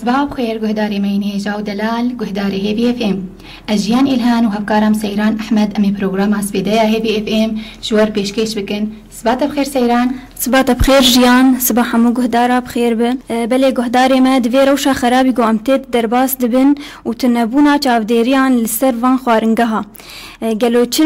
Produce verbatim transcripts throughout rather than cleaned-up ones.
Siba bi xêr guhdarê me yên hêja û delal, guhdarê Hêvî F M. Ez Jiyan Îlhan û hevkara min Seyran Ehmed em ê programa sibêde ya Hêvî F M ji we re pêşkêş bikin. Siba te bi xêr Seyran. Siba te bi xêr Jiyan, siba hemû guhdara bi xêr be. E, belê guhdarê me, di vê rewşa xerabî ku em tê de derbas dibin û tunebûna çavdêriyan li ser van xwaringeha. E, gelo çi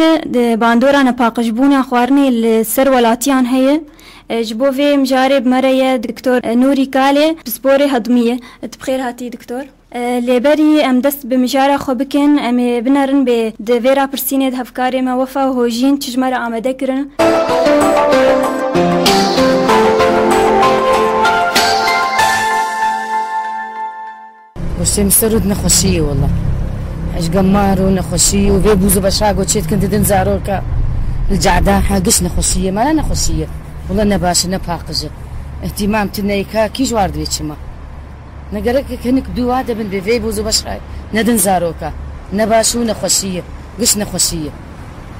bandora nepaqijbûna xwarinê li ser welatiyan heye? E, ji bo vê mijarê bi me re ye Doktor Nûrî Kalê, pisporê hedmî ye. Tu bi xêr hatî, Doktor. E, lê berî em dest bi mijara xwe bikin, em ê binerin bê di vê rapirsînê de hevkarê me Wefa û Hojîn çi ji me re amade kirin. Goştê min ser û di nexweşiyê wela. Ji gemar û nexweşî û vê bûz û beşa go çê dikin didin zaroka. Li cehda ha giş nexweşiyê, me ne nexweşiyê. Wela ne baş e, ne paqij e. Îhtîmam tu neyka kî ji war divê çima? Ne gerek hinek dû wa dibin bê vê bûz û beşa nedin zaroka. Ne baş û nexweşiyê. Giş nexweşiyê.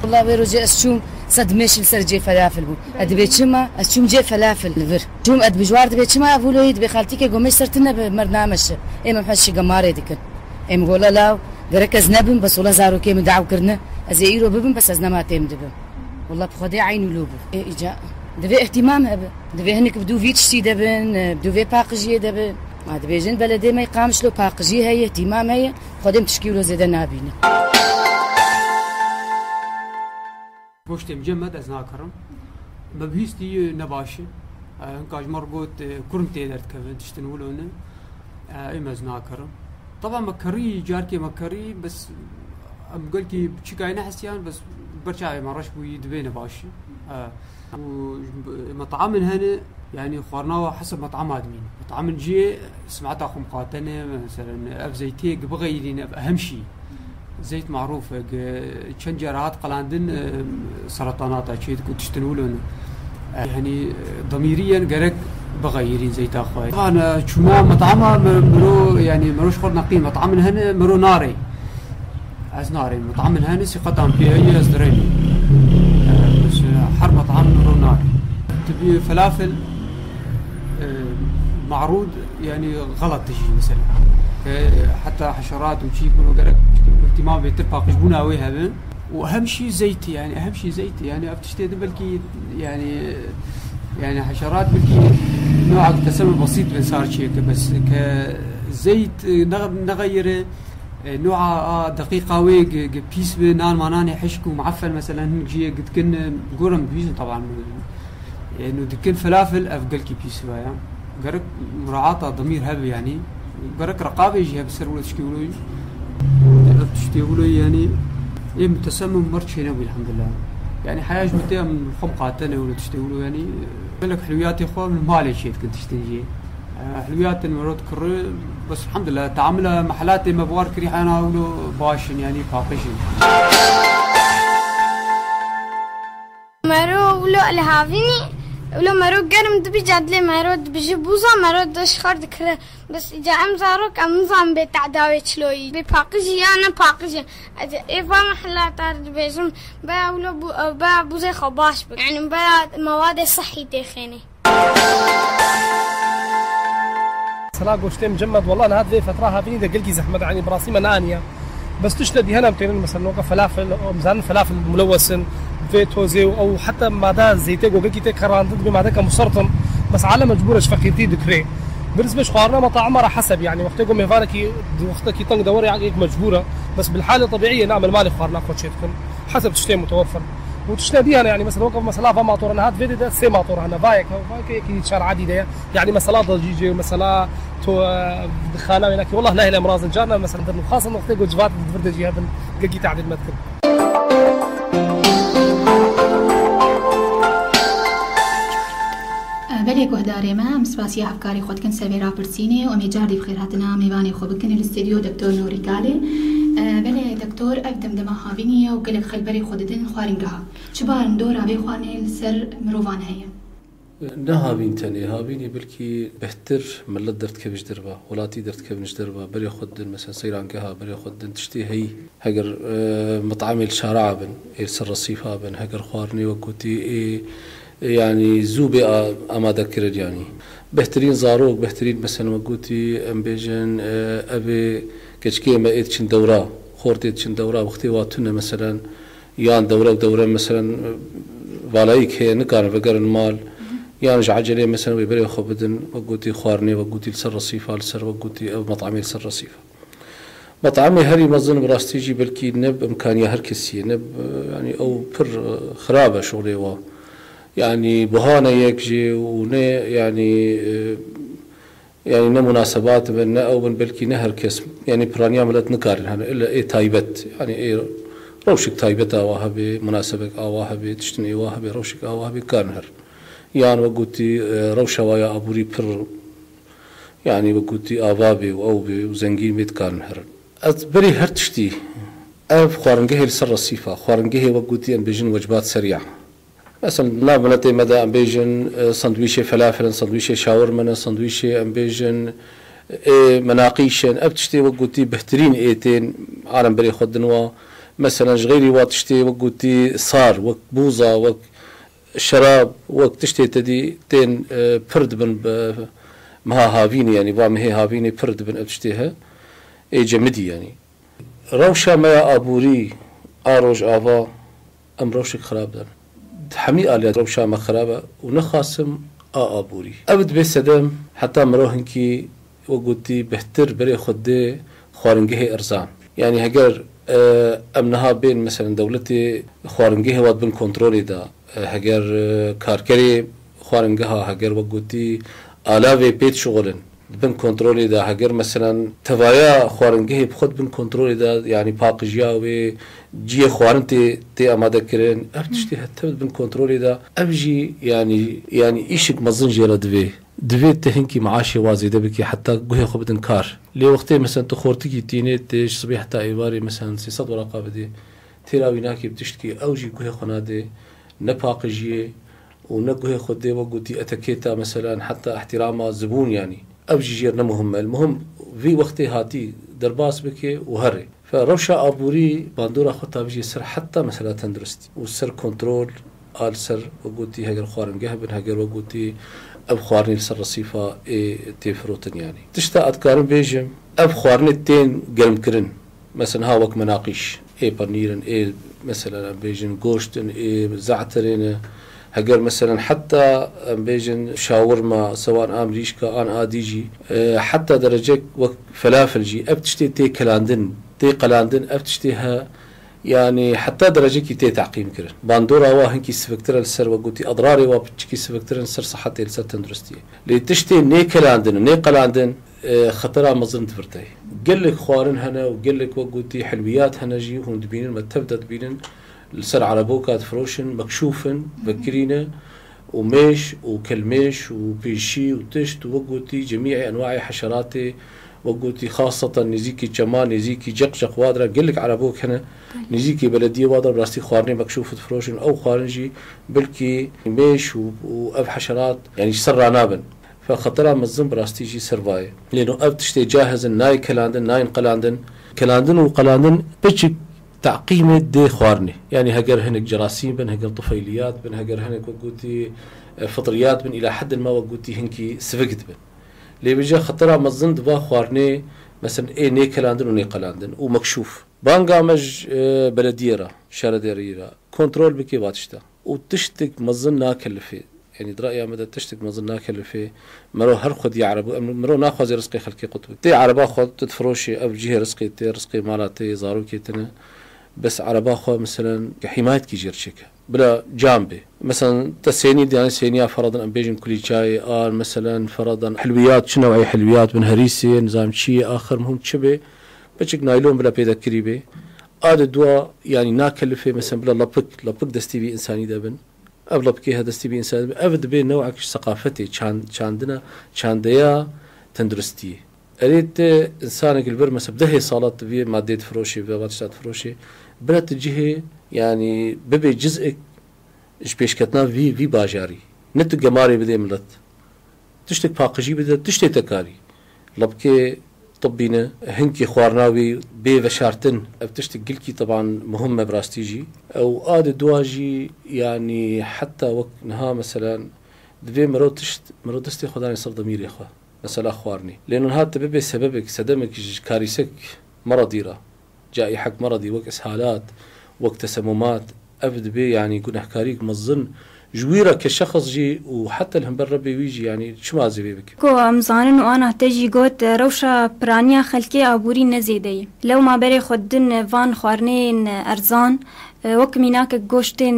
Wela wê rojê ez çûm sed mêş li ser cê felafil bû. E dibê çima? Ez çûm cê felafil li vir. Çûm ez bi ji war dibê çima ev wilo yî dibê xaltîkê gomê ser tine bi merd nameşe. Ê min heşî gemarê dikin. Ê min gola law gerek ez nebim, bes wela zarokê min daw kirine. Ez ê îro bibim, bes ez nema têm dibim. Wela bi Xwedê eyn wilo bû. Ê îca divê îhtîmam hebe. Divê hinek bi dû vî tiştî de bin, bi dû vê paqijiyê de bin. Ma dibêjin beledê me Qamişlo paqijî heye, îhtîmam heye. Xwedê min tişkî wilo zêde nabîne. Goştê min cem me ez nakirim. Me bihîstî ne baş e. E, hinka ji me re got, e, kurm tê derdikevin, tiştin wilo ne. E, ê me ez nakirim. Teba me kirî, carkê me kirî, bes em gelkî çikayê nehesiyan, bes ber çavê me reş bûyî, dibê ne baş e. E, û metamên hene, yanî xwarina wa heseb metam admîn. Metamên cihê simeta xwe miqatene, meselen ev zeytê gi bixeyirîn, ev ehemşî. Zeyt marûf e, gi çend cara hat qelandin, e, seratanata çê diku tiştin wilo ne. E, yanî, e, demîriyen gerek bixeyirîn zeyta xwe. Taban, e, çûna metama mi-, miro, yanî miro ji xwe neqî metamên hene, miro narê. Ez narêm. Metamên hene sîqetan pê heye ez dirêm. E, bes, e, her metam miro narê. Tibî felafil, e, marûd, yanî xelet dijî mesela. E, heta heşerat û çî bûn û gerek îhtîmal bêtir paqijbûna wê hebe. Û ehem şî zeytî, yanî ehem şî zeytî. Yanî ev tiştê di belkî, yanî, yanî heşerat belkî noa teseme besît bin sar çêke, bes ke zeyt, e, ne, nexeyire, e, noa a deqîqa wê ge, ge pîs bi, nan mananê hişk û mueffel, meselen, hin ciyê gitkin, e, gorim bihîzin, taban, e, no dikin felafel, ev gelkî pîs ve ya. Gerek muraata demîr hebe, yanî. Gerek reqabê jî hebe ser wilo tiştê wilo. Ev tiştê wilo, yanî, ê min tesemum mer çênebû, elhamdulillah. Yanî, heya ji min tê em xwe miqatene wilo tiştê wilo, yanî, gelek hilwiyatê xwe min malê çê dikin tiştên jê. E, hilwiyatên mero dikirî, bes, elhamdulillah, teamila mehelatê me bi war kirî hena wilo baş in, yanî, paqij in. Mero wilo li havînî, wilo mero germ dibî, cadilê mero dibijî bûza, mero de ji xar dikire. Bes îca em zarok em nizanin bê tehda wê çiloyî. Bê paqijî ya ne paqijî. Ez ê va mehela te re dibêjim, baya wilo bû-, baya bûzê xwe baş bike. Yanî baya mewadê sihî têxênê. Sela goştê min cem me, wela niha di vê fetra havînî de gelkî zehmet e, yanî bi rastî me neaniye. Bes tiştê dî hene em tênin, mesela, weke felafil, em zanin felafil mulewes in, vê tozê û ew heta mada zeytê gogekî tê kerandin, dibê madeke musertin, bes alem mecbûr e ji feqîrtî dikirê. Binisbê ji xwarina metaima re heseb, yanî wextê ku mêvanekî di wextekî teng de were, yek mecbûr e, bes bilhalê tebîî ye, ne em li malê xwarina xwe çê dikin. Heseb tiştê mutewefir. Û tiştê dî hene, yanî mesela weke mesela va matora niha di vê dê de sê matora hene, va yek, va yek, yekî çar adî de ye. Yanî mesela dacîcê û mesela to, e, di xana wê nekî. Wallah nahêle em razin. Carna mesela dernuxasin wextê ku civat di vir de jî hebin, gelkî tehdît me dikin. Belê guhdarê me, em spasiya hevkarê xwe dikin ser vê rapirsînê û em ê cardî bi xêr hatina mêvanê xwe bikin li stûdyo Doktor Nûrî Kalê. Belê Doktor, ev demdema havînî ye û gelek xelk berê xwe didin xwaringeha. Çi barindora vê xwarinê li ser mirovan heye? Ne havîn tenê, havînî belkî bêhtir millet derdikevin ji derve, welatî derdikevin ji derve, berê xwe didin, mesela seyrangeha, berê xwe didin, tiştê heyî. Heger, e, mit'amê li şara bin, ê li ser resîfa bin, heger xwarinê wek gotî, ê, ê, yanî zû bê a-, amade kirin, yanî. Bêhtirîn zarok, bêhtirîn, mesela wek gotî, em bêjin, e, ev ê keçikê me ê diçin dewra, xortê diçin dewra, wextê wa tune, mesela, yan dewre û dewre, mesela, valayîk heye, nikarin vegerin mal, yan ji ecelê, mesela, wê berê xwe bidin, wek gotî xwarinê, wek gotî li ser resîfa, li ser, wek gotî ev met'amê li ser resîfa. Met'amê herî mezin bi rastî jî belkî ne bi imkaniya her kesî ye, ne bi, yanî ew pir, e, xirab e şolê wa. Yanî buha ne yek jî û ne, yanî, e, yanî ne munasebat bin, ne ew bin, belkî ne her kes, yanî piraniya milet nikarin herin, illa ê taybet, yanî ê rewşek taybet awa hebe, munasebek awa hebe, tiştin ê wa hebe, rewşek awa hebe, karin herin. Yan wek gotî, e, rewşa wa ya aborî pir, yanî wek gotî ava bê û ew bê û zengîn bê, dikarin herin. Ez berî her tiştî, ev xwaringehê li ser resîfa, xwaringehê wek gotî em bêjin wecbat serîa. Mesela, di nav miletê me de em bêjin, e, sandwîşê felafel in, sandwîşê şawirme ne, sandwîşê em bêjin, e, menaqîş in. Ev tiştê wek gotî bêhtirîn ê tên, alem berê xwe din wa. Mesela, ji xeyrî wa tiştê wek gotî sar, wek bûza, wek şerab, wek tiştê te dî tên, e, pir dibin bi meha havînê, yanî va mehê havînê pir dibin ev tiştê he. Ê cemidî, yanî. Rewşa me ya aborî a Rojava, em rewşek xirab de ne. Di hemî aliya rewşa me xirab e û nexasim a aborî. Ev dibe sedem heta mirov hinkî, wek gotî, bêhtir berê xwe dê xwaringehê erzan. Yanî heger, e, em niha bên, mesela, dewletê xwaringehê wa di bin kontrolê de, e, heger, e, karkerê xwaringeha, heger, wek gotî, alavê pê dişixulin, di bin kontrolê de, heger, mesela, tevaya xwaringehê bi xwe di bin kontrolê de, yanî paqijiya wê, cihê xwarin tê, tê amade kirin, ev tiştê heta di bin kontrolê de, ev jî, yanî, yanî îşek mezin jê re divê. Divê tu hinkî meaşê wa zêde bikî, heta guhê xwe bidin kar. Lê wextê, mesela, tu xortikî tînê, tê ji sibê heta êvarê, mesela, sê sed weraqa bidê, têra wî nakê bi tiştkî, ew jî guhê xwe nadê, ne paqijiyê û ne guhê xwe dê, wek gotî, etiketa, mesela, heta ihtirama zibûn, yanî. Ev jî jê re ne muhim e. Muhim vî wextê hatî derbas bike û here. Fe rewşa aborî bandora xwe tavijê ser heta mesela tenduristî û ser kontrol a li ser, wek gotî, heger xwaringeh bin, heger, wek gotî, ev xwarinê li ser resîfa ê tê firotin, yanî. Tişta ez dikarim bêjim, ev xwarinê tên germkirin, mesela ha wek menaqîş, ê penîr in, ê, mesela, em bêjin goşt in, ê ze'terê ne, heger, mesela, heta, em bêjin, şawirma, sewan a mirîşka, an a dî jî, e, heta derecek wek felafel jî, ev tiştê tê kelandin, tê qelandin, ev tiştê he, yanî heta derecekî tê teqîm kirin. Bandora wa hinkî siviktir e li ser, wek gotî, edrarê wa piçikî siviktir in li ser sihetê, li ser tenduristiyê. Lê tiştê nêkelandin û nêqelandin, e, xetera mezin di vir de ye. Gelek xwarin hene û gelek, wek gotî, hilwiyat hene jî, hûn dibînin, me tev de dibînin, li ser ereboka difiroşin, mekşûf in, vekirî ne, û mêş û kelmêş û pêşî û tişt û, wek gotî, cemî'ê enwaê heşeratê, wek gotî, xaseten nêzîkî çeman, nêzîkî ceqceq wa dira gelek erebok hene, nêzîkî belediyê wa dira bi rastî xwarinê mekşûf difiroşin, ew xwarin jî belkî mêş û, û ev heşerat, yanî, ji ser ranabin. Fe xetera mezin bi rastî jî ser va ye. Lê no ev tiştê cahiz in, nayê kelandin, nayên qelandin. Kelandin û qelandin piçik teqîmê dê xwarinê. Yanî heger hinek cerasîm bin, heger tifeyliyat bin, heger hinek, wek gotî, e, fitriyat bin, îla heddin ma, wek gotî, hinkî sivik dibin. Lê vêca xetera mezin di va xwarinê, mesela, ê nêkelandin û nêqelandin û mekşûf. Banga me ji, e, belediyê re, şaredariyê re kontrol bike va tişta. Û tiştek mezin nakelifê. Yanî di raya me de tiştek mezin nakelifê. Mero her xwedî erebo, em, mero naxwaze rizqê xelkê qut bike. Tê ereba xwe tu difiroşê, ev cihê rizqê tê, rizqê mala tê, zarokê tine. Bes ereba xwe, meselen, hîmayetkî jê re çêke. Bila cam bê. Meselen, te sênî diyane, sêniya feradan em bêjin kulîçayê, an, meselen, feradan hilwiyat, çi new'ê hilwiyat bin, herîsê, nizam çi ye, axir muhim çi bê. Piçik naylon bila pêdekirî bê. A di dua, yanî nakelifê, meselen, bila lapik, lapik destî vî însanî de bin. Ev lapikê he destî vî însanî de bin. Ev dibe new'ek ji seqafetê, çan-, çandina, çandeya tenduristiyê. Erê te însanek li vir, mesela, dehê sala tu vê madeyê difiroşê, vê va tişta difiroşê, bila tu cihê, yanî, bibe ciz'ek ji pêşketina vî, vî bajarî. Ne tu gemarê bidê milet. Tiştek paqijî bide, tiştê te karî. Lebkê tibbî ne, hinkê xwarina wî bê veşartin. Ev tiştek gilkî teban muhim e bi rastî jî. Ew a di dua jî, yanî heta wek niha meselen, divê mero tişt, mero destê xwe danê ser demîrê xwe. Mesela xwarinê. Lê niha tu bibê sebebek, sedemek ji karîsek meredî re. Caîhek meredî wek ishalat, wek tesemumat, ev dibê, yanî, gunehkarîk mezin ji wî re ke şexs jî û heta li hember Rebbê wî jî, yanî, çima ez ê vê bikim? Ku em zanin û ana te jî got, rewşa piraniya xelkê aborî ne zêde ye. Lewma berê xwe didin van xwarinên erzan, wek mînakek goştên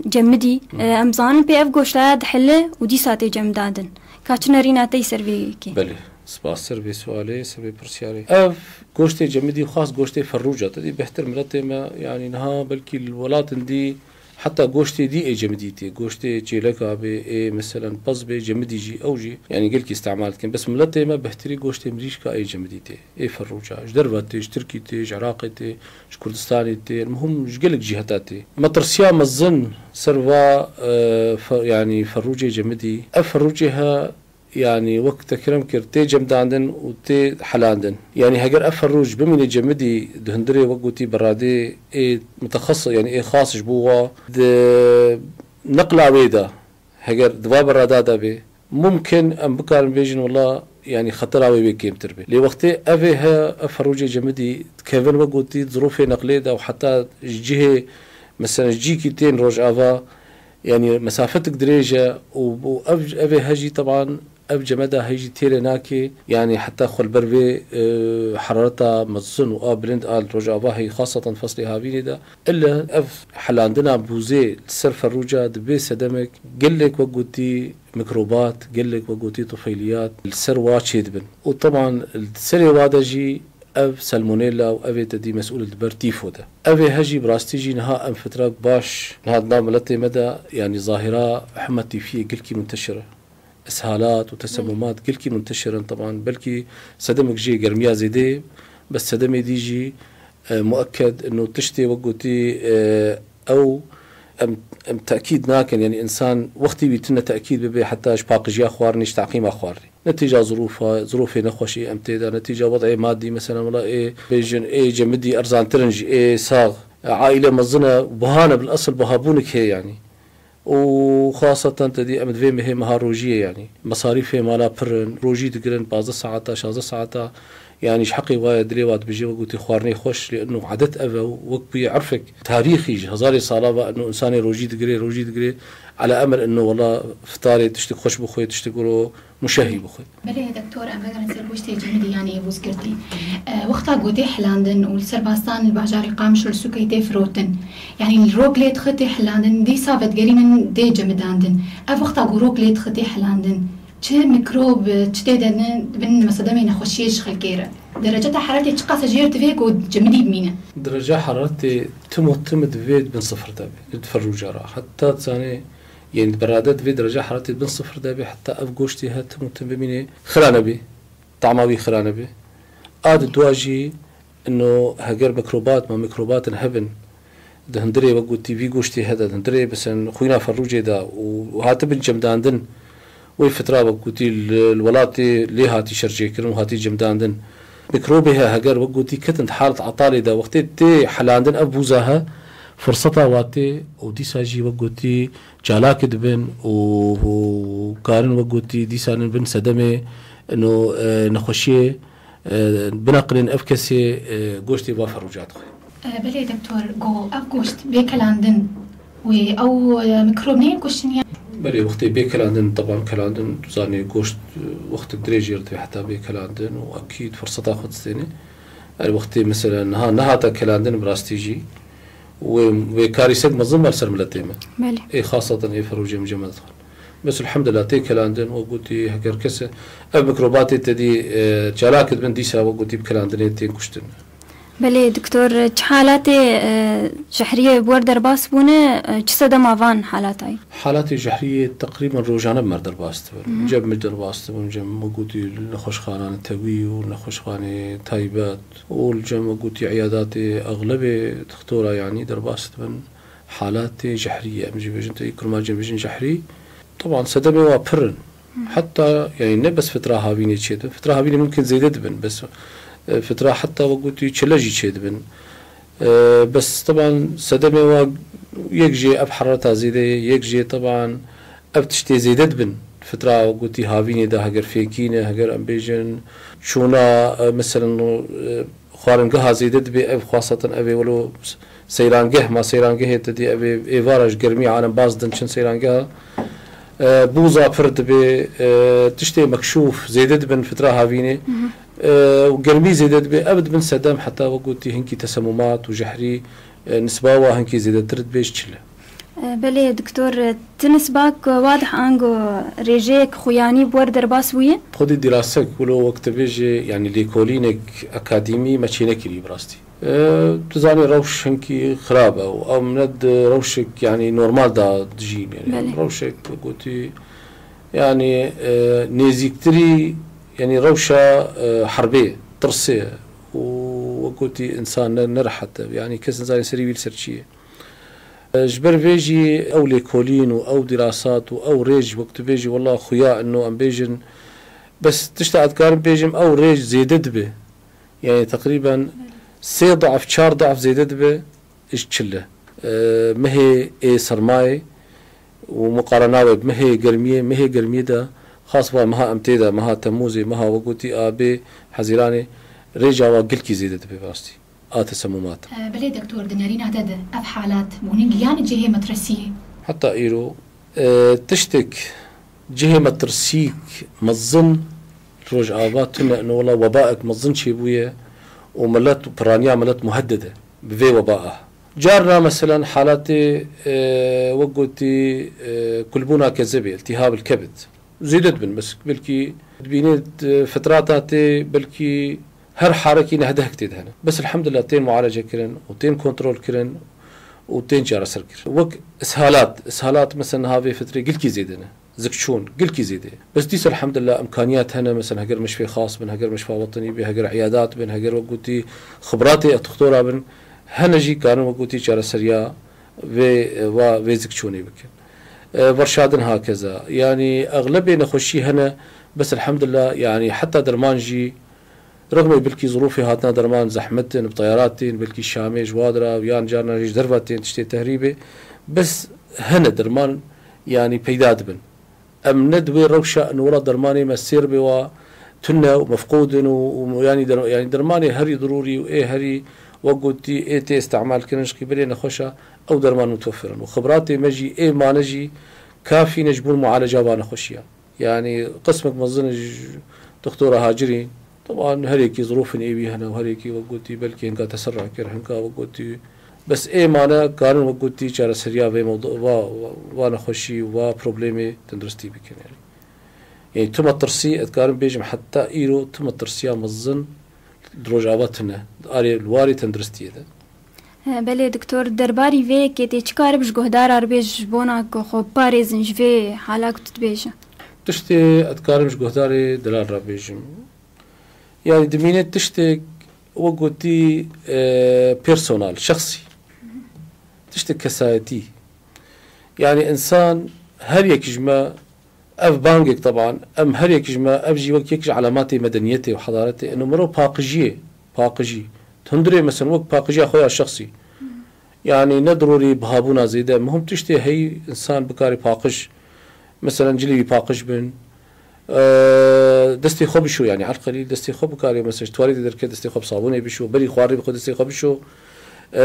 cemidî, em zanin pê ev goştaya dihile û dîsa tê cemidandin. Ka çi nerîna te yî ser vê yekê? Belê, spas ser vê sualê, ser vê pirsyarê. Ev goştê cemidî xas goştê ferrûca. Te dî bêhtir miletê me, yanî niha belkî li welatên dî heta goştê dî ê cemidî tê. Goştê çêleka bê, ê meselen pez bê, cemidî jî, ew jî, yanî gelkî îstemal dikin. Bes miletê me bêhtirî goştê mirîşka ê cemidî tê. Ê ferrûca. Ji derve tê, ji Tirkî tê, ji Iraqê tê, ji Kurdistanê tê, muhim ji gelek cîheta tê. Metirsiya mezin ser va, e, fe-, yanî ferrûcê cemidî. Ev ferrûcê he, yanî wek te kirem kir, tê cemdandin û tê helandin. Yanî heger ev ferrûc bimîne cemidî di hundirê, wek gotî, beradê ê mitexesis, yanî ê xas ji bo wa, di neqla wê de heger di va berada de bê, mumkin em bikarin bêjin, wela, yanî xetera wê wê kêmtir be. Lê wextê ev ê he, ev ferrûcê cemidî dikevin, wek gotî, di zirofê neqlê de û heta ji cihê, meselen, ji cîkî tên rojava, yanî mesafetik dirêj e û, û ev, ev ê he jî teban ev cemeda he jî têrê nake, yanî heta xwe li ber vê, e, herareta mezin û a bilind a li rojava heyî, xaseten feslê havînê de. Îlle ev helandina bûzê li ser ferrûca dibe sedemek gelek, wek gotî, mikrobat, gelek, wek gotî, tufeyliyat li ser wa çêdibin. Û teban li serê wa de jî ev salmonella û ev ê te dî mesûl diber tîfo de. Ev ê he jî bi rastî jî niha em fitrak baş, niha di nav miletê me de, yanî zahira hema tîfiyê gelkî munteşir e. Ishalat û tesemumat gelkî munteşir in teban. Belkî sedemek jê germiya zêdê, bes sedemê dî jî, e, muekked ino tiştê wek gotî, e, ew em, em tekîd nakin, yanî însan wextî wî tune tekîd bibe heta ji paqijiya xwarinê, ji teqîma xwarinê. Netîca zirofa, zirofê nexweşî em tê de, netîca wed'ê madî, meselen, wela ê bêjin, ê cemidî erzantir in ji ê sax. E, aîle mezin e, buha ne, bil esil buhabûnik heye, yanî. Û xaseten te dî em di vê mehê meha rojiyê, yanî mesarîfê mala pir in, rojî digirin pazdeh saeta, şazdeh saeta, yanî ji heqê wa ye dilê wa dibêje, wek gotî, xwarinê xweş, lê ino edet ev e û wek bûye erfek tarîxî ji hezarê sala ve ino însanê rojî digirê, rojî digirê, ala emel ino wela fitarê tiştek xweş bixwe, tiştek wilo muşehî bixwe. Belê, doktor, em vegerin ser goştê cemidî, yanî ê bûzgirtî. E, wexta ku tê hilandin û li ser bastan li bajarê Qamişlo li sûkê tê firotin, yanî rok lê dixe tê hilandin, dîsa vedigerînin dê cemidandin. Ev wexta ku rok lê dixe tê hilandin, çi mîkrob, çi tê de ne, dibin mesedemê nexweşiyê ji xelkê re. Dereceta heraretê çiqas e jêr divê ku cemidî bimîne? Dereca heraretê tim û tim divê di bin sifir de be, di ferrûca re. Heta dizanê, Yên di berade divê dereca heraretê bin sifir de be, heta ev goştê he tim û tim bimîne, xira nebe, tama wî xira nebe. A di dua jî ino heger mikrobat, ma mikrobatin hebin, di hundirê, wek gotî, vî goştê he de, di hundirê, bisin xwîna ferrûcê de û hatibin cemdandin, wê fitra, wek gotî, li, li welatê lê hatî şerjêkirin û hatî cemdandin. Mikrobê he heger, wek gotî, ketin di halet atalê de, wextê tê helandin ev bûza he, firseta wa tê û dîsa jî, wek gotî, çalak dibin û, û karin, wek gotî, dîsanin bin sedemê ino, e, nexweşiyê, e, bineqilin ev kesê, e, goştê va ferrûca dixwe. E, belê doktor, go ev goşt bê kelandin wê ew, e, mikrob neyên kuştin ya? Belê, wextê bê kelandin, teban kelandin, tu zanî goşt, e, wextek dirêj jê re divê heta bê kelandin û ekîd firseta xwe distêne. Yanî wextê mesela niha nehata kelandin bi rastî jî, Wê, wê karîsek mezin be li ser miletê me. Belê. Ê xaseten ê ferrûcê em cem dixwin. Bes elhamdulillah tê kelandin, wek gotî, heger kes e, ev mikrobatê te dî, e, çalak dibin, dîsa wek gotî bi kelandinê tên kuştin. Belê, doktor, çi halatê, e, jehriyê bi we re derbas bûne, e, çi sedema van halatayî? Halatê jehriyê teqrîben rojane bi me re derbas dibin. Hı hı. Cem min derbas dibin, cem wek gotî nexweşxanan tewî û nexweşxanê taybet. Û li cem gotî îyadatê exlebê dixtora, yanî derbas dibin halatê jehrî ye. Em jî bêjin, tê kurmancê bêjin jehrî. Teban sedemê wa pir in. Heta, yani ne bes fitra havînê çêdibin. Fitra havînê mumkin zêde dibin. Bes, e, fitra heta wek gotî çile jî çêdibin. E, bes teban sedemê wa yek jê ev herareta zêde ye, yek jê teban ev tiştê zêde dibin. Fitra wek gotî havînê de heger fêkî ne, heger em bêjin çûna, e, meselen, e, xwaringeha zêde dibe, ev xwasatan ev ê welo seyrangeh, ma seyrangehê te dî ev ê êvara ji germî alem baz din çin seyrangeha. E, bûza pir dibe, e, tiştê mekşûf zêde dibin fitra havînê. E, û germî zêde dibe, ev dibin sedem heta wek gotî hinkî tesemumat û jehrî, e, nisba wa hinkî zêdetir dibe ji çile. E, belê, doktor, e, ti nisbak wadih ango rêjeyek xuyanî bi wer derbas bûye? Xwedî dîrasek, wilo wek te bêjê, yanî lêkolînek akademî me çênekirî bi rastî. E, tu zanî rewş hinkî xirab e û em ne di rewşek, yanî normal de dijîn. Yanî Belê. Rewşek gotî, yanî, e, nêzîktirî, yanî rewşa, e, herbê, tirsê û wek gotî însan ne, ne rehet e. Yanî kes nizanî serî wî li ser çi ye. Ji ber vê jî ew lêkolîn û ew dîrasat û ew rêj, wek tu bêjî, wela xuya ino em bêjin, bes tişta ez dikarim bêjim, ew rêj zêde dibe. Yani teqrîben sê daf, çar daf zêde dibe ji çile. E, mehê ê sermayê û muqarena wê bi mehê germiyê, mehê germiyê de xas va meha em tê de, meha Temmûzê, meha wek gotî abê Hezîranê, rêja wa gilkî zêde dibe bi rastî. A tesemûmatan. E, belê doktor, di nerîna te de ev halat bûne giyane cihê metirsiyê? Heta îro, e, tiştek cihê metirsîk mezin li Rojava tune, ino wela webaek mezin çêbûye û milet û piraniya milet muheddid e bi vê webaa. Carna meselen halatê, e, wek gotî, e, kulbûna kezebê, iltihab el kebid. Zêde dibin, bes belkî dibînê, e, fitrata tê, belkî her harekî nehdehek tê de hene. Bes elhamdulillah tên mualece kirin û tên kontrol kirin û tên çareser kirin. Wek ishalat, ishalat mesela niha vê fitrê gilkî zêde ne. Zikçûn, gilkî zêde. Bes dîsa elhamdulillah imkaniyat hene, mesela heger mişfê xas bin, heger mişfa wetenî be, heger iyadat bin, heger wek gotî xibratê doktora bin, hene jî karin wek gotî çareseriya vê, va, vê zikçûnê bikin. E, verşadin hakeza. Yani exlebê nexweşî hene, bes elhamdulillah, yani heta derman jî Rexmê belkî zirûfê hatina derman zehmet in, bi teyarat tên, belkî Şamê ji wa dira, yan carna jî ji derve tên tiştê tehrîbê. Bes hene derman, yanî peyda dibin. Em ne di wê rewşa in wela dermanê me sêr bê wa tune û mefqûd in û, û yanî der-, yanî dermanê herî dirûrî û ê herî wek gotî ê tê îstemal kirin ji qîbelê nexweşa ew derman mutewefir in. Û xibratê me jî ê mane jî kafî ne ji bo mualeca va nexweşiyan. Yani qismek mezin ji doktora hacirî, teban her yekî zirûfên êwî hene û her yekî wek gotî belkî hinka teserruh kir, hinka wek gotî. Bes ê mane karin wek gotî çareseriya vê mewdu-, va, va, va nexweşî, va problemê tenduristî bikin yani. Yani tu metirsî, ez dikarim bêjim heta îro tu metirsiya mezin di Rojava tune, di arê, li warê tenduristiyê de. He, belê doktor, derbarî vê yekê tê çi karib ji guhdara re bêj ji bona ku xwe biparêzin ji vê hala ku tu dibêje? Tiştê ez dikarim ji guhdarê delal re bêjim. Yani dimîne tiştek wek gotî, e, personal, şexsî. Tiştek kesayetî. Yani insan her yek ji me Ev bangek teban, em her yek ji me, ev jî wek yek ji elematê medeniyetê û hedaretê, ino mirov paqijiyê, paqijî. Hundirê mesela wek paqijiya xwe ya şexsî. Yani ne dirorî bihabûna zêde, muhim tiştê heyî insan bikare paqij. Mesela cilê wî paqij bin. Eee, destê xwe bişo, yani elqelîl destê xwe bikare, mesela ji tuwaletê derke destê xwe bi sabûnê bişo, berî xwarinê bi xwe destê xwe bişo. Eee,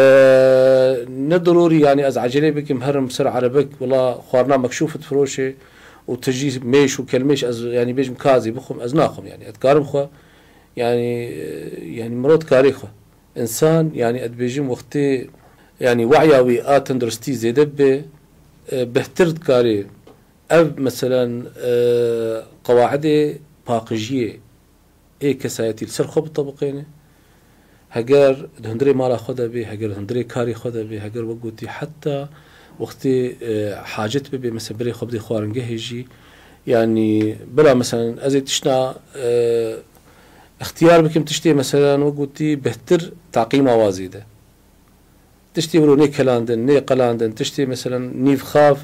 ne dirorî, yani ez ecelê bikim, herim ser erebek, wela xwarina mekşûf difiroşe. û tijî mêş û kelmêş ez, yanî bêjim ka ez ê bixwim, ez naxwim, yanî ez dikarim xwe, yanî, yanî mirov dikarê xwe. Însan, yanî ez dibêjim wextê, yanî we'ya wî a tenduristî zêde bibe, e, bêhtir dikarê ev, meselen, e, qewaidê paqijiyê ê kesayetî li ser xwe bitebiqêne. Heger di hundirê mala xwe de bê, heger di hundirê karê xwe de bê, heger wek gotî heta wextê, e, hacet bibe, mesela berê xwe bidê xwaringehê jî, yanî bila mesela ez ê tişta, e, ixtiyar bikim tiştê mesela wek gotî bêhtir taqîma wa zêde. Tiştê wilo nê kelandin, nê qelandin, tiştê, meselen, nîvxav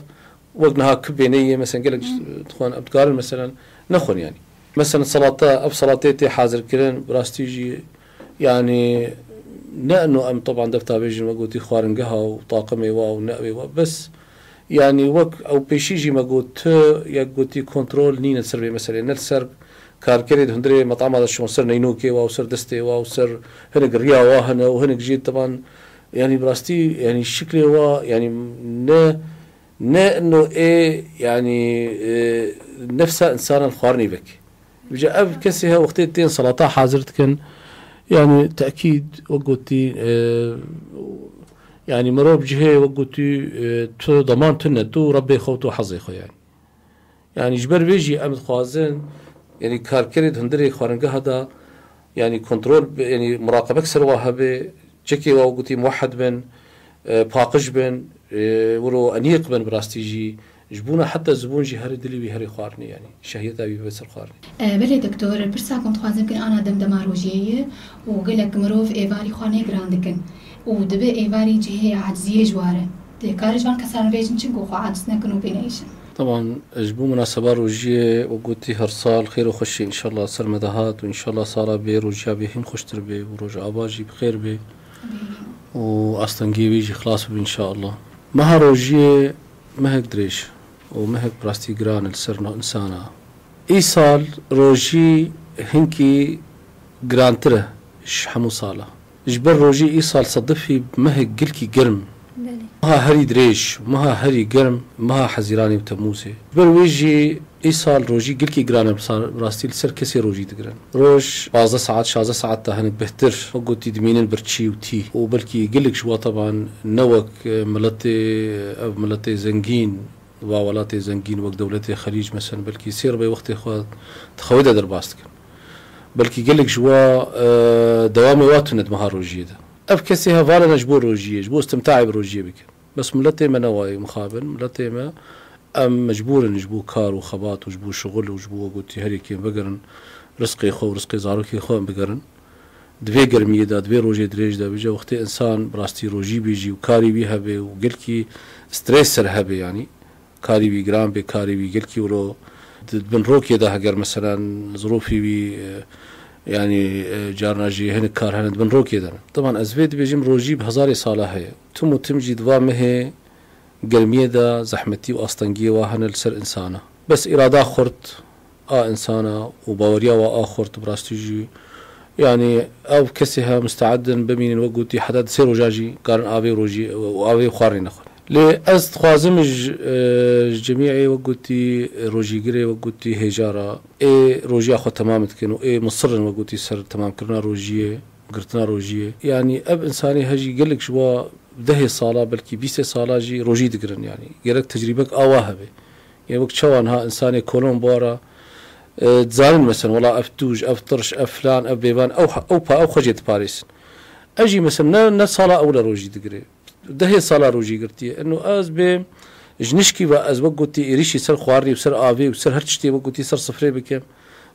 Wek niha kibê neyê, mesela gelek dixwin, em dikarin mesela nexwin yani. Mesela salata, ev salatê tê hazirkirin, bi rastî jî yani ne eno em taban dev tavêjin me gotî xwaringeha û taqimê wa û ne wê wa, bes yani wek ew pêşî jî me got tu yek gotî kontrol nîne ser vê meselê, ne li ser karkerê di hundirê metama de şon ser neynokê wa û ser destê wa û ser hinek riya wa hene û hinek jî taban yani bi rastî yani şiklê wa yani ne Ne ino ê, yani, e, nefsa insanan xwarinê vek. Vêca ev kesê he wextê tên salata hazir dikin, yani tekîd wek gotî, e, yani mirov cihê wek gotî, e, tu daman tune, tu Rebbê xwe, tu hezê xwe yani. Yani ji ber vê jî em dixwazin, yani karkerê di hundirê xwaringeha de, yani kontrol, yani muraqebek ser wa hebe, çekê wa gotî muwehed bin, e, paqij bin, e, wilo enîq bin bi rastî jî. Ji bona heta zibûn jî herê dilê wî herê xwarinê, yani şehiyeta wî bibe ser xwarinê. E, belê doktor, pirsa ku em dixwazin bikin ana demdema rojiyê ye û gelek mirov êvarî xwarinê giran dikin û dibe êvarî cihê aciziyê ji wa re. Dê kare ji van kesan bêjin çi ku xwe aciz nekin û pê neyêşin. Teban, ji bo munaseba rojiyê, wek gotî her sal xêr û xweşî înşallah ser me de hat û înşallah sala bê rojiya bê hîn xweştir bê û roj ava jî bi xêr bê û astengiyê wî jî xilas bibe înşallah. Meha rojiyê mehek dirêj û mehek bi rastî giran e li ser no-, insana. Îsal rojî hinkî girantir e ji hemû sala. Ji ber rojî îsal sedifî mehek gilkî germ. Belê. Meha herî dirêj, meha herî germ, meha Hezîranê û Temûzê. Ji ber wê jî îsal rojî gilkî giran e, bi sa-, bi rastî li ser kesê rojî digirin. Roj pazdeh saet, şazdeh saet ta hinek bêhtir, wek gotî dimînin birçî û tî. Û belkî gelek ji wa teban ne wek, e, miletê, ev miletê zengîn, va welatê zengîn wek dewletê Xelîc, mesela belkî sê rebê wextê xwe di xewê de derbas dikin. Belkî gelek ji wa, e, dewamê wa tune di meha rojiyê de. Ev kesê hevalin e ji bo rojiyê, ji bo istimtaê bi rojiyê bikin. Bes miletê me ne wayê mixabin, miletê me em mecbûr in ji bo kar û xebat û ji bo şixul û ji bo wek gotî herêkên vegerin, rizqê xwe û rizqê zarokên xwe em bigerin. Di vê germiyê de, di vê rojê dirêj de, vêca wextê insan bi rastî rojî bêjî û karê wî hebe û gelkî stres ser hebe, yanî karê wî giran bê, karê wî gelkî wilo di, di bin rokê de heger meselen zirofî wî, e, yanî, e, carna jî hinek kar hene di bin rokê de ne. Teban ez vê dibêjim rojî bi hezarê sala heye. Tim û tim jî di va mehê germiyê de zehmetî û astengiyê wa hene li ser insana. Bes îrada xurt a insana û baweriya wa a xurt bi rastî jî, yanî ew kesê he musteed in bimînin wek gotî heta di sê rojan jî karin avê rojî û avê xwarinê nexwin. Lê ez dixwazim ji, e, ji cemîê wek gotî rojîgirê wek gotî hêja re ê rojiya xwe temam dikin û ê misir in wek gotî ser temamkirina rojiyê, girtina rojiyê. Yanî ev insanê he jî gelek ji wa dehê sala, belkî bîstê sala jî rojî digirin, yanî gerek tecrîbek awa hebe. Yanî wek çawa niha insanê kolon bora, e, dizanin mesela, wela ev tûj, ev tirş, ev filan, ev bêvan, ew, ew pa, ew xwe jê diparêsin. Ez jî mesela ne, ne sala ewle rojî digire. Dehê sala rojî girtiye. Eno ez bê ji nişkî ve ez wek gotî êrîşî ser xwarinê û ser avê û ser her tiştê wek gotî ser sifrê bikim.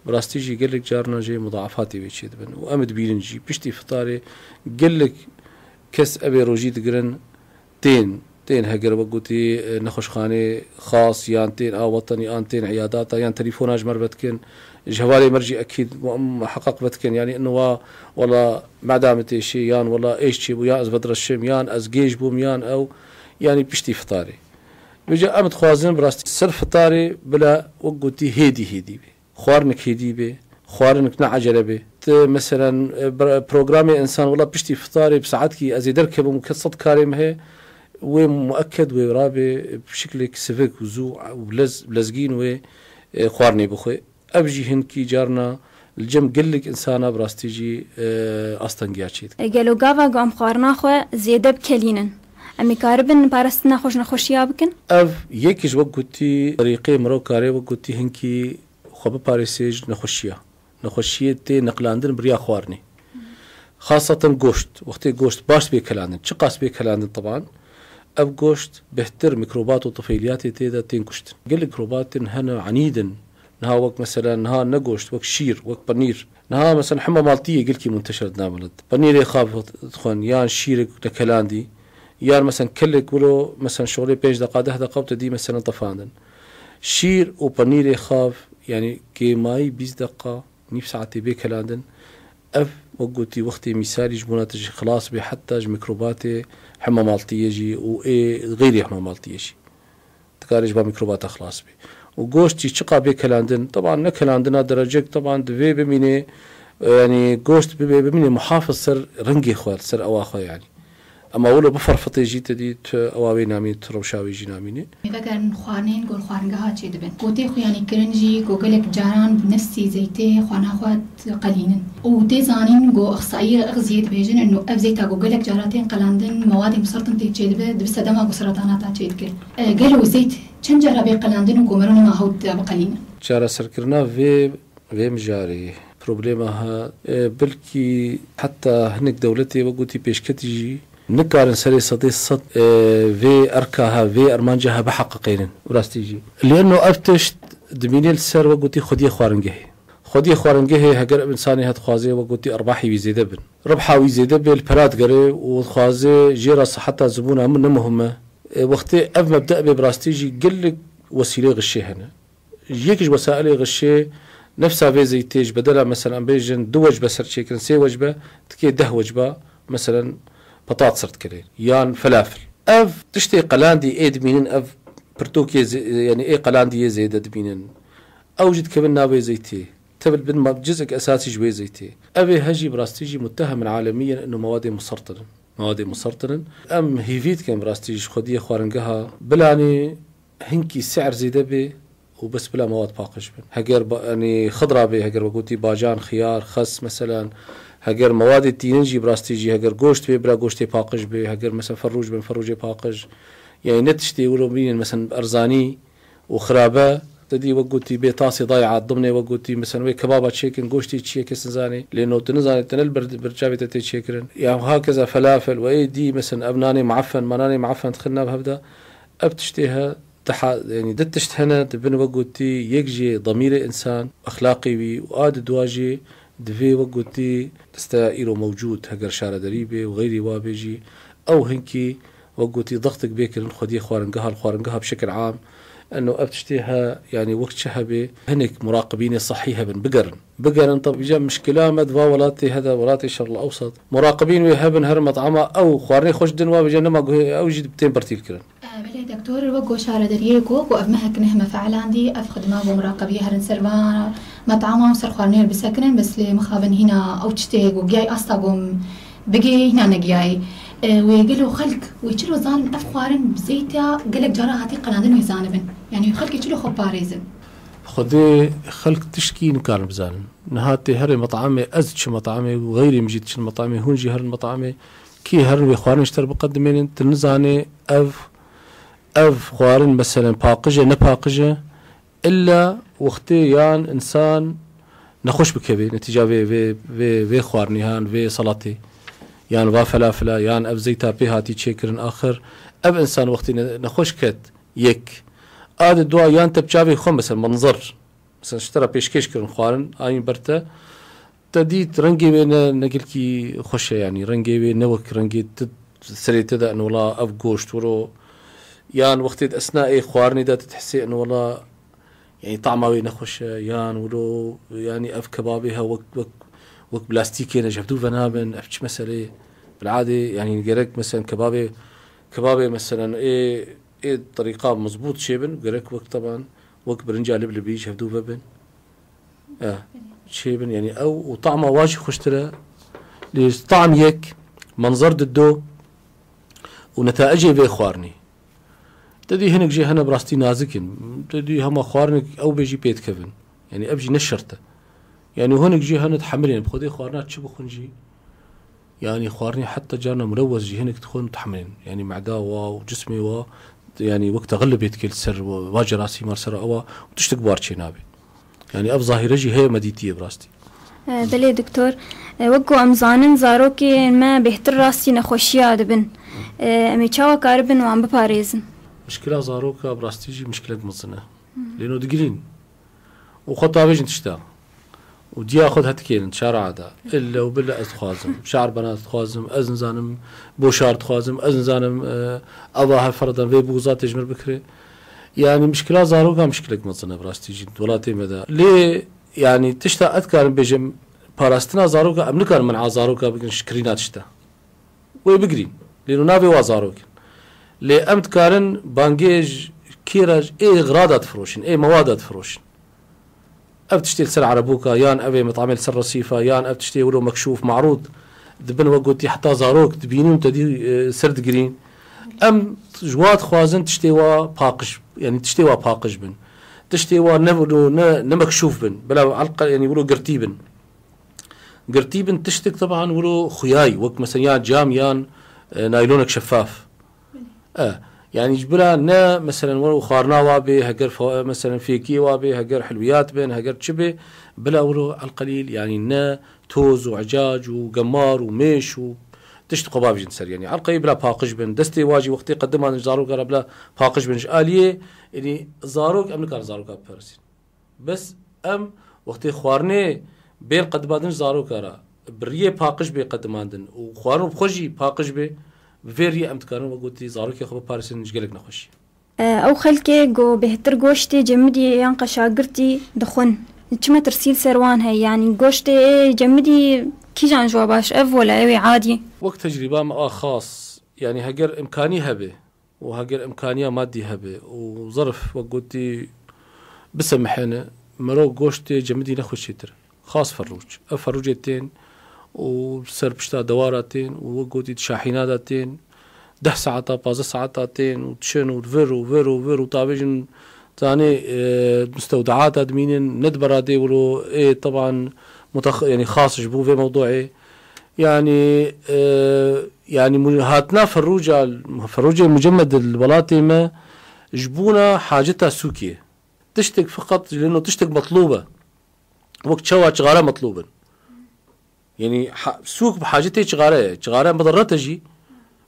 Bi rastî jî gelek carna jê mudaafatê wê çêdibin. Û em dibînin jî piştî fitarê gelek kes evê rojî digirin, tên, tên heger wek gotî, e, nexweşxanê xas yan tên a wetenî an tên îyadata yan telefona ji me re vedikin. Ji hevalê me re jî ekîd em heqeq vedikin. Yanî ino wa wela meda min têşê yan wela êş çêbû yan ez vedireşim yan ez gêj bûm yan ew, yanî piştî fitarê. Vêca em dixwazin bi rastî ser fitarê bila wek gotî hêdî hêdî bê. Xwarinik hêdî bê, xwarinik ne ecele bê. Ti meselen, e, br-, programê insan wela piştî fitarê bi saetkî ez ê derkevim û kes sed karê min heye, wê mueked wê rabê bi şiklek sivik û zû û lez-, lezgîn wê, e, xwarinê bixwe. Ev jî hinkî carna li cem gelek insana bi rastî jî, e, astengiya çêdike. Gelo gava ku em xwarina xwe zêde bikelînin, em ê karibin parastina xwe ji nexweşiya bikin? Ev yek ji wek gotî, terîqê mirov karê wek gotî hinkî xwe biparêse ji nexweşiya. Nexweşiyê tê neqlandin bi riya xwarinê. Xaseten goşt. Wextê goşt baş bê kelandin. Çiqas bê kelandin teban, ev goşt bêhtir mîkrobat û tifêliyatê tê de tên kuştin. Gelek mîkrobatên hene enîd in. Niha wek mesela niha ne goşt, wek şîr, wek penîr. Niha mesela hema maltiyê gelkî munteşer di nav milet. Penîrê xav dixwin yan şîrek nekelandî. Yar, mesen, kelek wilo, mesen, şolê pênc deqa, deh deqa, te dî, mesen, tefandin. Şîr û penîrê xav, yanî kêmayî bîst deqa, nîv saetê bê kelandin. Ev, wek gotî, wextê mîsalî ji bona te jî xilas bê, heta ji mîkrobatê hemamaltiyê jî û ê xeyrî hemamaltiyê jî. Dikarê ji van mîkrobata xilas bê. Û goşt jî çiqa bê kelandin, teban ne kelandina derecek, teban divê bimînê, e, yanî goşt bibê, bimînê muhafiz ser rengê xwe, ser ewa xwe yanî. Ema wilo biferfitê jî te dî tu ewa wê namînî, tu rewşa wê jî namînî. Vegerin xwarinên ku li xwaringeha çêdibin. Ku tê xuyanîkirin jî ku gelek caran bi nefsî zeytê xwarina xwe diqelînin. Û tê zanîn ku exsayî exziyê dibêjin ino ev zeyta ku gelek cara tên qelandin, mewadê musertin tê çêdibe, dibi sedema ku seretana ta çêdike. E, gelo zeyt çend cara bê qelandin û ku mero nema hewt biqelînin? Çareserkirina vê, vê mijarê problema ha, e, belkî heta hinek dewletê wek gotî pêşketî jî nikarin serê sedê sed, e, vê erka ha, vê ermanca ha biheqiqênin. Rastî jî. Lêno ev tişt dimîne li ser wek gotî xwediyê xwaringehê. Xwediyê xwaringehê heger ev insanê ha dixwaze wek gotî erbahî wî zêde bin. Rebha wî zêde bê li pera digere û dixwaze jê re siheta zibûna min ne muhim e. E, wextê ev mebde bê bi rastî jî gelek wesîlê xişê hene. Yek ji wesailê xişê nefsa vê zeytê ji bedela, mesela, em bêjin du wecbe ser çêkirin, sê wecbe, tikê deh wecba, mesela, petat ser dikirê. Yan felafel. Ev tiştê qelandî ê dimînin, ev pirtûkê zê-, yanî ê qelandî yê zêde dimînin. Ew jî dikevin navê zeytê. Tevil bin ma-, cizek esasî ji wê zeytê. Ev ê he jî bi rastî jî muttehemin alemiyen ino mewadê musertin in. Mewadê musertin in. Em hîvî dikin bi rastî ji xwediyê xwaringeha bilanê hinkî si'er zêde bê û bes bila mewad paqij bin. Heger ba-, yanî xidra bê, heger wek gotî bacan, xiyar, xes, meselan, heger mewadê tînin jî bi rastî jî, heger goşt bê, bila goştê paqij bê, heger mesela ferrûj bin, ferrûjê paqij. Yanî ne tiştê wilo bînin, mesela erzanî û xirabe, te dî wek gotî bê tasê day'a, dimnê wek gotî, mesela wê kebaba çêkin, goştê çi ye kes nizanê. Lê no tu nizanê, te ne li ber, ber çavê te tê çêkirin. Ya hakeza felafel, we ê dî, mesela ev nanê mueffen, ma nanê mueffen dixin nav hev de. Ev tiştê he, diha, yanî di tişt hene, dibin wek gotî yek jê demîrê însan, exlaqê wî û a di dua jî divê wek gotî deste îro mewcûd, heger şaredarî bê û xeyrî wa bê jî, ew hinkî wek gotî dextik bê kirin xwediyê xwaringeha, li xwaringeha bi şekil am. Eno ev tiştê he, yanî wek çi hebê, hinek muraqibînê sehî hebin, bigerin. Bigerin, tabî, vêca mişkila me di va welatê he de, welatê Şerq el Ewsat. Muraqibîn wê hebin her met'ama ew xwarinê xweş din wa, vêca nema guhê ew jî tên bertîl kirin. E, belê, doktor, wek ku şaredariyê ku, ku ev mehek neh me feelandî, ev xidma ku muraqebiyê herin ser va met'ama û ser xwarinê bisekinin, bes lê mixabin hîna ew tiştê ku giyay asta ku bigê hîna negiyayê. E, wê gelo xelk, wê çilo zanin ev xwarin bi zeyta gelek cara hatî qelandin wê zanibin? Yanî xelkê çilo xwe parêzin? Xwedê xelk tiştkî nikarin bizanin. Niha tê herê met'amê, ez diçim met'amê û xeyrê min jî diçin met'amê, hûn jî herin met'amê. Kî herin wê xwarin ji te re biqedimênin, tu nizanê ev, ev xwarin meselen paqij e, ne paqij e, illa wextê yan însan nexweş bikeve netîca vê, vê, vê, vê xwarinê yan vê salatê, yan va felafila, yan ev zeyta pê hatî çêkirin axir. Ev însan wextê ne-, nexweş ket, yek. A di dua yan te bi çavê xwe, mesela, menzer, mesela, ji te re pêşkêş kirin xwarin, ayîn ber te. Te dît rengê wê ne, ne gelkî xweş e, yanî rengê wê ne wek rengê tu serê te de, eno wela ev goşt wiro. Yan wextê di esnaê xwarinê de tu dihsê, eno wela, yanî tama wê nexweş e, yan wilo, yanî ev kebabê he wek, wek, wek plastîkê ne, ji hevdû venabin, ev çi meselê? Bil'adê, yanî gerek, mesela, kebabê, kebabê, mesela, ê, ê terîqa mezbût çêbin, gerek wek, teban, wek birinca liblibî ji hevdû vebin. E, çêbin, yanî ew û tama wa jî xweştir e. Lê tam yek, menzer di do û netaicê vê xwarinê. Te dî hinek jê hene bi rastî nazik in. Te dî hema xwarinek ew bê jî pê dikevin. Yanî ev jî ne şert e. Yanî hinek jê hene dihemilên, bi xwedê xwarina çi bixwin jî. Yanî xwarinê heta carna mulewwes jî hinek dixwin û dihemilên. Yanî meda wa û cismê wa, yanî wek texilibê dike li ser wa, wa cerasîma li ser ewa û tiştik bar çê nabe. Yanî ev zahîre jî heye, me dîtiye bi rastî. E, belê doktor. E, wek ku em zanin, zarokên me bêhtir rastî nexweşiya dibin. E, em ê çawa karibin wan biparêzin? Mişkila zaroka bi rastî jî mişkilek mezin e. Lêno digirîn. Û xwe tavêjin tişta. û diya xwe dihetikênin şara de. Îlle û bille ez dixwazim. Şarbana dixwazim, ez nizanim boşar dixwazim, ez nizanim, e, eva her ferdan vê bûza tê ji mir bikirê. Yanî mişkila zaroka mişkilek mezin e bi rastî jî di welatê me de. Lê yanî tişta ez dikarim bêjim, parastina zaroka, em nikarin men'a zaroka bikin ji kirîna tişta. Wê bigirîn. Lê nû navê wa zarok in. Lê em dikarin bangê ji kê re, ê xirada difiroşin, ê mewada difiroşin. Ev tiştê li ser erebûka, yan ev ê mitamê li ser resîfa, yan ev tiştê wilo mekşûf, marûd dibin, wek gotî, heta zarok dibînin û tedî, e, ser digirîn. Em ji wa dixwazin tiştê wa paqij, yanî tiştê wa paqij bin. Tiştê wa ne wilo, ne, ne mekşûf bin. Bila elqe, yanî wilo girtî bin. Girtî bin tiştik, teban wilo xuyayî, wek mesela ya cam yan, e, naylonek şeffaf. E, yanî ji bila ne, meselen, wilo xwarina wa bê, heger fa-, meselen, fêkiyê wa bê, heger hilwiyat bin, heger çi bê, bila wilo elqelîl, yanî ne toz û ecac û gemar û mêş û tişt xwe bavêjin ser, yanî elqeyî bila paqij bin. Destê wa jî wextê qedimandin ji zaroka re bila paqij bin. Ji aliyê, yanî zarok, em nikarin zaroka biperisîn. Bes em wextê xwarinê bên qedimandin ji zaroka re, bi riyê paqij bê qedimandin û xwarin bi xwe jî paqij bê, bi vê riyê em dikarin, wek gotî, zarokê xwe biparêzin ji gelek nexweşî. Ew xelkê ku bêhtir goştê cemidî yan qeşagirtî dixwin, çi metirsî li ser wan heye? Yanî goştê ê cemidî kîjan ji wa baş? Ev wela ew ê adî? Wek tecrîba me a xas, yanî heger imkanî hebe, û heger imkaniya madî hebe û zerf, wek gotî, bisemihêne, mero goştê cemidî nexweşêtir. Xas ferrûc. Ev ferrûcê tên û ser pişta dewara tên û, wek gotî, di şahîna de tên, deh saeta, pazdeh saeta tên û diçin û vir û vir û vir û tavêjin, zanê, e, mustewdeata dimînin, ne di beradê wilo, ê, teban, mutex-, yanî xas ji bo vê mewduê. Yanî, e, yanî mu-, hatina ferrûca, ferrûcê mucemmed li welatê me ji bona haceta sûkê. Tiştek feqet, lêno tiştek metlûb e. Wek çawa çixare metlûb in. Yanî ha-, sûk bi hacetê çixare ye. Çixare medarret e jî.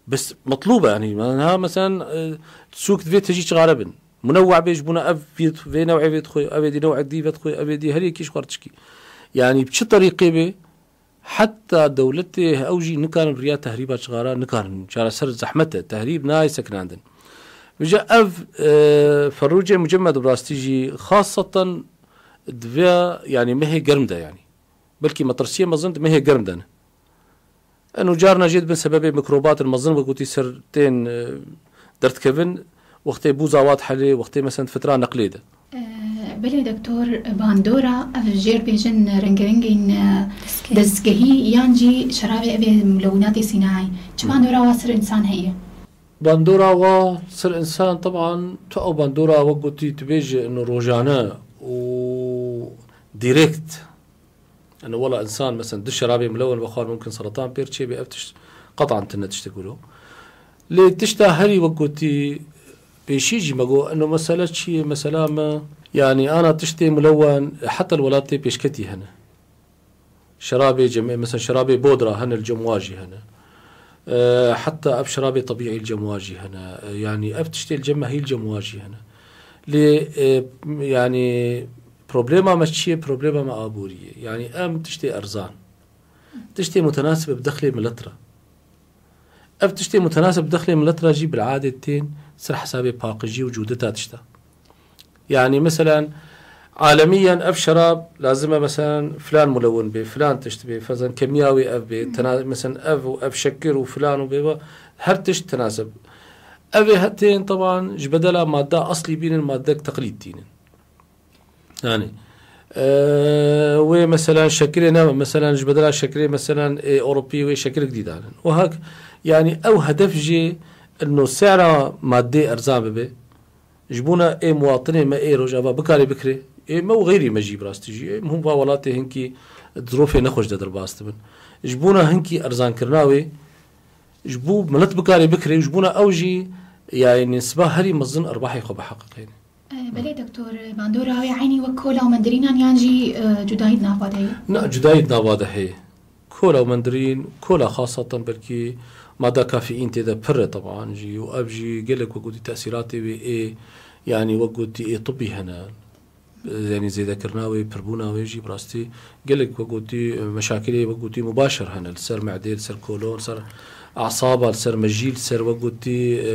Bes metlûb e, yanî, ha, meselen, e, sûk divê tijî çixare bin. Munewwe bê ji bona ev vê, vê new'ê vê dixwe, ev ê dî new'ek dî vedixwe, ev ê dî her yekî ji xwe re tişkî. Yanî bi çi terîqê bê, heta dewletê ew jî nikarin bi riya tehrîba çixara nikarin. Çareser zehmet e, tehrîb nayê sekinandin. Vêca ev, e, ferrûcê mucemmed bi rastî jî xaseten di vê, yanî mehê germ de, yanî. Belkî metirsiyê mezin di mehê germ de ne. Eno carna jê dibin sebebê mikrobatên mezin, wek gotî, ser tên, e, derdikevin, wextê bûza wa dihelê, wextê, meselen, di fitra neqlê de. E, belê doktor, bandora, ev jêr bêjin rengerengên, e, dezgehî, yan jî şerabê, ev ê mulewinatê sînayî. Çi bandora wa ser însan heye? Bandora wa ser însan, teban, tu ew bandora, wek gotî, tu bêjî, eno rojane û direkt, eno wela însan, meselen, du şerabê milewen vexwar, mumkin seretan pêr çêbê, ev tişt qetan tune tiştek wilo. Lê tişta herî, wek gotî, pêşî jî me got, eno mesele çi ye? Mesela me, yanî ana tiştê milewen heta li welatê pêşketî hene. Şerabê cem-, mesela şerabê bodra hene, li cem wa jî hene. E, heta ev şerabê tebîî li cem wa jî hene. E, yanî ev tiştê li cem me hî li cem wa jî hene. Lê, e, yanî problema me çi ye? Problema me aborî ye. Yanî em tiştê erzan, tiştê mutenasib bi dexlê milet re. Ev tiştê mutenasib dexlê milet re jî bil'adê tên ser hesabê paqijî û cûdeta tişta. Yanî, meselen, alemiyen ev şerab lazim e, meselen, filan mulewin bê, filan tişt bê, ferzan kemiya wê ev bê, tena-, meselen, ev û ev şekir û filan û bê, her tişt tenasib. Ev ê hetên, teban, ji bedela madda eslî bînin, maddek teqlîd tînin. Yani, e, wê, meselen, şekirê ne, meselen, ji bedela şekirê, meselen, ê Ewropî wê şekirek dî danin. Û hak, yani, ew hedef jî ino sera madde erzan bibe. Ji bona ê muwatinê me ê Rojava bikarê bikirê. Ê me û xeyrî me jî bi rastî jî. Ê hûn va welatê hinkî di zirofê nexweş de derbas dibin. Ji bona hinkî erzankirina wê, ji bo milet bikarê bikirê, ji bona ew jî, yani, siba herî mezin erbahê xwe biheqiqîne. E, belê doktor, bandora wê eynî wek kola û mendirînan yan jî, e, cudayî di nava de ye? Na, cudayî di nava de heye. Kola û mendirîn, kola xasatan belkî mada kafeîn tê de pir e teban jî û ev jî gelek wek gotî tesîratê wê ê, yanî wek gotî ê tibî hene. yanî zêdekirina wê, pirbûna wê jî bi rastî gelek wek gotî meşakilê wek gotî mubaşir hene li ser medê, li ser kolon, li ser asaba, li ser mejî, li ser wek gotî, e,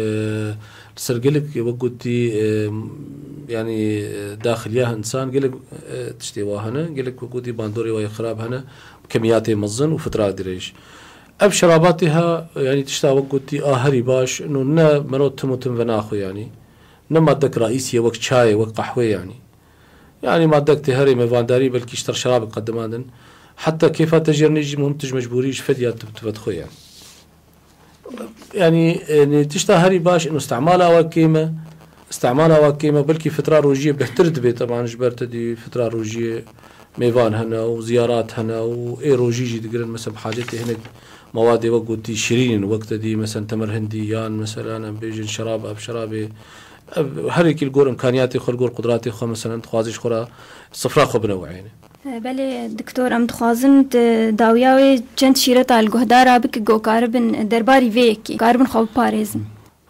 li ser gelek wek gotî, e, yanî, e, daxiliya însan gelek, e, tiştê wa hene, gelek wek gotî bandorê wa yê xirab hene, kemiyatê mezin û fitra dirêj. Ev şerabatê ha, yanî tişta wek gotî a herî baş, no ne mero tim û tim venaxwe yanî. Ne maddek raîsî ye wek çayê, wek qehwê yanî. Yanî maddek tê herê mevandarî belkî ji ter şerabek qedimandin. Heta kêfa te jêr nejî muhim tu ji mecbûrî ji fediya tu, tu vedixwe yanî. Yanî, e, nê tişta herî baş ino istemala wa kêm e. Istemala wa kêm e, belkî fitra rojiyê bêhtir dibe, teban ji ber te dî fitra rojiyê mêvan hene û ziyarat hene û ê rojî jî digirin, mesela bi hacetê hinek mewadê wek gotî şirîn in, wek te dî, mesela temer hindî yan, mesela em bêjin şerab, ev şerabê, ev her yekî li gor imkaniyatê xwe, li gor qudratê xwe, mesela dixwaze ji xwe re sifra xwe bineweyêne. Belê, doktor, em dixwazin di dawiya wê çend şîreta li guhdara bike ku karibin derbarî vê yekê, karibin xwe biparêzin.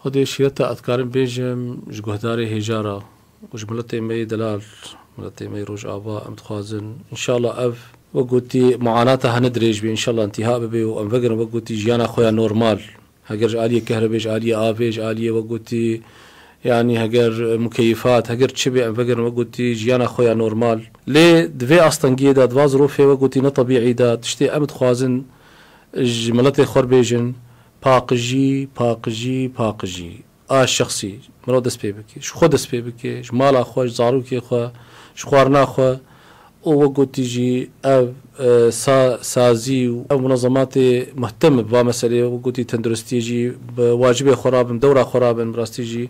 Xwedê şîreta ez dikarim bêjim ji guhdarê hêja re û ji miletê me yê delal, miletê me yê Rojava, em dixwazin, înşallah ev, wek gotî, muanata hene dirêj bê, înşallah întiha bibe û em vegerin, wek gotî, jiyana xwe ya normal. Heger ji aliyê kehrebê, ji aliyê avê, ji aliyê, wek gotî, yanî heger mukeyifat, heger çi bê, em vegerin, wek gotî, jiyana xwe ya normal. Lê di vê astengiyê de, di va zirofê, wek gotî, ne tebîî de, tiştê em dixwazin ji miletê xwe re bêjin, paqijî, paqijî, paqijî. A şexsî, mirov dest pê bike. Ji xwe dest pê bike, ji mala xwe, ji zarokê xwe, ji xwarina xwe. Û wek gotî jî ev, e, sa-, sazî û ev munezematê muhtem bi va meselê, wek gotî tenduristiyê jî bi wacibê xwe rabin, dewra xwe rabin, bi rastî jî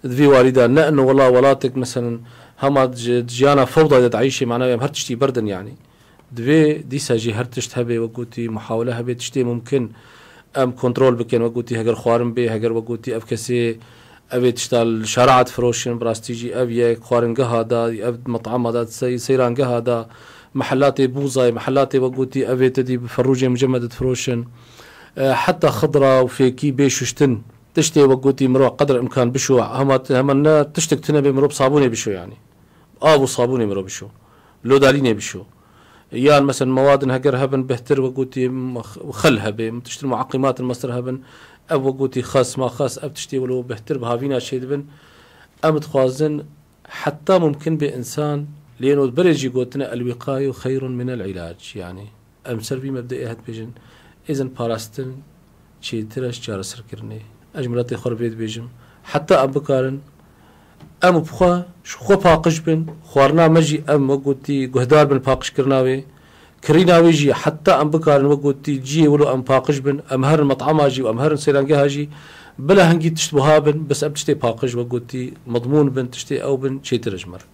di vî warî de ne ino wela welatek, meselen, hema ji, di jiyana fewda de dieyşê, manayê em her tiştî berdin, yanî. Divê dîsa jî her tişt hebe, wek gotî, muhawele hebe, tiştê mumkin em kontrol bikin, wek gotî, heger xwarin bê, heger, wek gotî, ev kesê, ev ê tişta li şaraa difiroşin, bi rastî jî ev yek xwaringeha da, ev metama da, sey-, seyrangeha da, mehelatê bûzayê, mehelatê, wek gotî, ev ê te dî bi ferûcê mucemmed difiroşin. E, heta xidra û fêkî bê şuştin, tiştê, wek gotî, mirov qedr imkan bişo, hema, hema ne tiştek tune bê, mirov bi sabûnê bişo, yanî. Av û sabûnê mirov bişo. Lodalînê bişo. Yan, meselen, mewadin heger hebin, bêhtir, wek gotî, m-, xil hebe, tiştin muaqimatin mestir hebin, ev, wek gotî, xes, ma xes, ev tiştê wilo bêhtir bi havîna çêdibin. Em dixwazin, heta mumkin bê însan, lê ino berê jî gotine, "El-wîqaye xeyrun min el-îlac", yanî. Em ser vî mebdeê het bêjin, êzin parastin çêtir e ji çareserkirinê. Ez ji miletê xwe re vê dibêjim, heta em bikarin, em û bi xwe, ji xwe paqij bin, xwarina me jî em, wek gotî, guhdar bin paqijkirina wê. Kirîna wê jî, heta em bikarin, wek gotî, ciyê wilo em paqij bin, em herin metama jî û em herin seyrangeha jî, bila hingî tişt wiha bin, bes em tiştê paqij, wek gotî, medmûn bin, tiştê ew bin, çêtir e ji me re.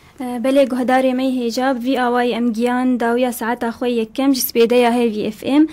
Belê, guhdarê me yê hêja, bi vî awayî em giyan dawiya saeta xwe yekem ji spêdeya Hêvî F M.